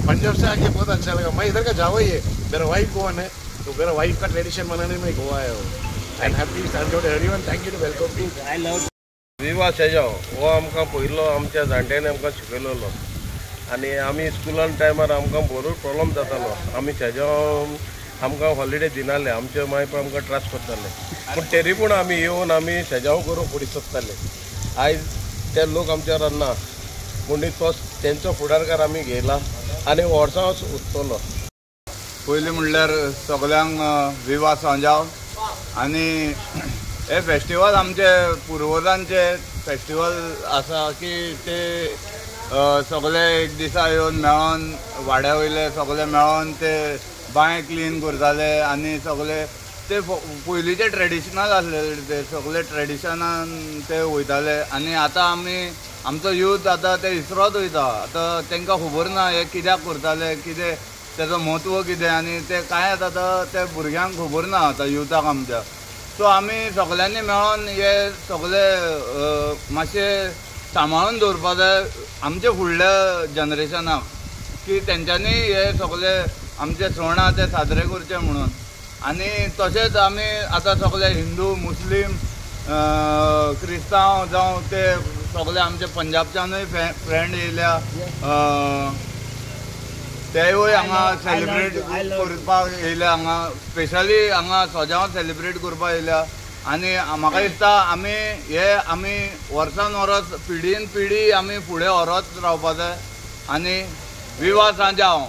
पंजाब से आके बहुत अच्छा लगा। मैं इधर का जावा ही है, मेरा वाइफ गोवन है, तो मेरा वाइफ का ट्रेडिशन मनाने में गोवा आया हूँ। And happy Sanjod everyone, thank you to welcome me. I love Viva Sejao हो आमकां पयलो आमच्या जाणट्यांनी आमकां शिकयलेलो आनी आमी स्कुलान टायमार आमकां बरो प्रॉब्लम जातालो। आमी शेजाव आमकां हॉलिडे दिनाले, आमचे माय बापूय आमकां त्रास करताले, पूण तरी पूण आमी येवन आमी शेजाव करूंक फुडें सोदताले। आयज ते लोक आमच्या रान्ना म्हणून तो तेंचो फुडारकार आमी घेयला आनी वर्सां उरतलो। पयलीं म्हणल्यार सगल्यांक विवा सांजाव आनी हे फेस्टिवल आमचे पुर्वजांचे फेस्टिवल आसा की ते सगळे एक दिसा येवन मेळोन वाड्या वयले सगळे मेळोन ते बांय क्लीन करताले आनी सगळे ते पयलींचे ट्रेडिशनल आसलेले ते सगळे ट्रेडिशनान ते वयताले। आनी आतां आमी आमचो यूथ आतां ते इसरोत वयता, आतां तांकां खबर ना हे कित्याक करताले, कितें तेजो म्हत्व कितें, आनी ते कांय आतां ते भुरग्यांक खबर ना आतां युथाक आमच्या। सो आमी सगळ्यांनी मेळोन हे सगळे मातशे सांबाळून दवरपा जाय आमच्या फुडल्या जनरेशनाक की तेंच्यांनी हे सगळे आमचे सण आहा ते साजरे करचे म्हणून। आनी तशेंच आमी आतां सगळे हिंदू मुस्लीम क्रिस्तांव जावं ते सगळे आमचे पंजाबच्यानूय फ्रेंड येयल्या, तेवूय हांगा सेलिब्रेट करपाक येयल्या, हांगा स्पेशली हांगा सोजांव सेलिब्रेट करपाक येयल्या। आनी म्हाका दिसता आमी हे आमी वर्सान वर्स पिढीन पिढी आमी फुडें व्हरत रावपा जाय। आनी विवा सांजाव।